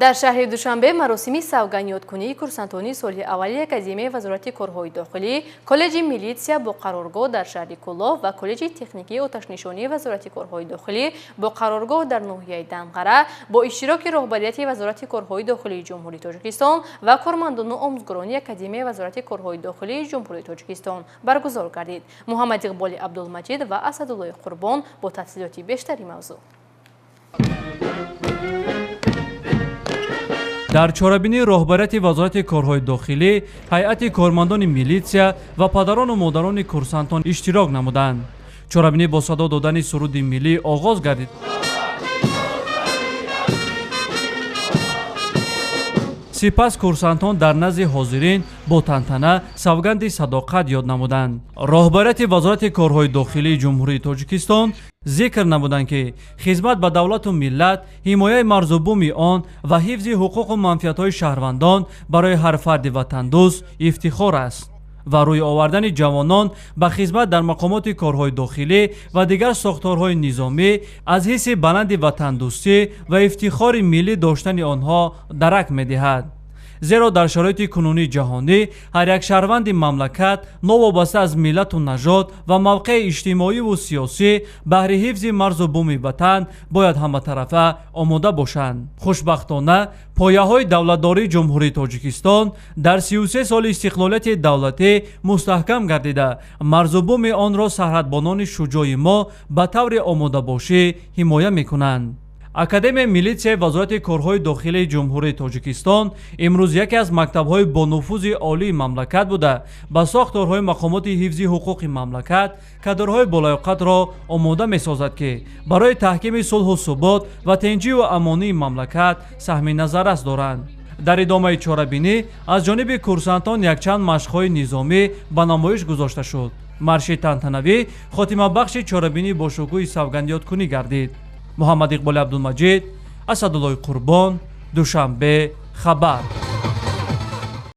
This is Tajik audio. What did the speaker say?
Дар шаҳри Душанбе маросими савгандёдкунии курсантони соли аввали Академияи Вазорати корҳои дохилӣ, Коллеҷи милитсия бо қароргоҳ дар шаҳри Кӯлоб ва Коллеҷи техникии оташнишонии Вазорати корҳои дохилӣ бо қароргоҳ дар ноҳияи Данғара бо иштироки роҳбарияти Вазорати корҳои дохилии Ҷумҳурии Тоҷикистон ва кормандону омӯзгорони Академияи Вазорати корҳои дохилии Ҷумҳурии Тоҷикистон баргузор гардид. Муҳаммад Иқболи Абдулмаҷид ва Асадуллои Қурбон бо тафсилоти бештари мавзӯъ. Дар чорабинии роҳбарияти Вазорати корҳои дохилӣ, ҳайати кормандони милитсия ва падарону модарони курсантон иштирок намуданд. Чорабинӣ бо садо додани суруди миллӣ оғоз гардид. Сипас курсантон дар назди ҳозирин бо тантана савганди садоқат ёд намуданд. Роҳбарияти Вазорати корҳои дохилии Ҷумҳурии Тоҷикистон зикр намуданд, ки хизмат ба давлату миллат, ҳимояи марзу буми он ва ҳифзи ҳуқуқу манфиатҳои шаҳрвандон барои ҳар фарди ватандӯст ифтихор аст ва рӯй овардани ҷавонон ба хизмат дар мақомоти корҳои дохилӣ ва дигар сохторҳои низомӣ аз ҳисси баланди ватандӯстӣ ва ифтихори миллӣ доштани онҳо дарак медиҳад. Зеро дар шароити кунунии ҷаҳонӣ ҳар як шаҳрванди мамлакат новобаста аз миллату нажод ва мавқеи иҷтимоиву сиёсӣ баҳри ҳифзи марзу буми ватан бояд ҳаматарафа омода бошанд. Хушбахтона, пояҳои давлатдории Ҷумҳурии Тоҷикистон дар 33 соли истиқлолияти давлатӣ мустаҳкам гардида, марзу буми онро сарҳадбонони шуҷои мо ба таври омодабошӣ ҳимоя мекунанд. Академияи милитсияи Вазорати корҳои дохилии Ҷумҳурии Тоҷикистон имрӯз яке аз мактабҳои бонуфузи олии мамлакат буда, ба сохторҳои мақомоти ҳифзи ҳуқуқи мамлакат кадрҳои болаёқатро омода месозад, ки барои таҳкими сулҳу субот ва тинҷиву амонии мамлакат саҳми назаррас доранд. Дар идомаи чорабинӣ аз ҷониби курсантон якчанд машқҳои низомӣ ба намоиш гузошта шуд. Марши тантанавӣ хотимабахши чорабинӣ бо шукӯҳи савгандёдкунӣ гардид. Муҳаммад Иқболи Абдулмаҷид, Асадуллои Қурбон, Душанбе, хабар.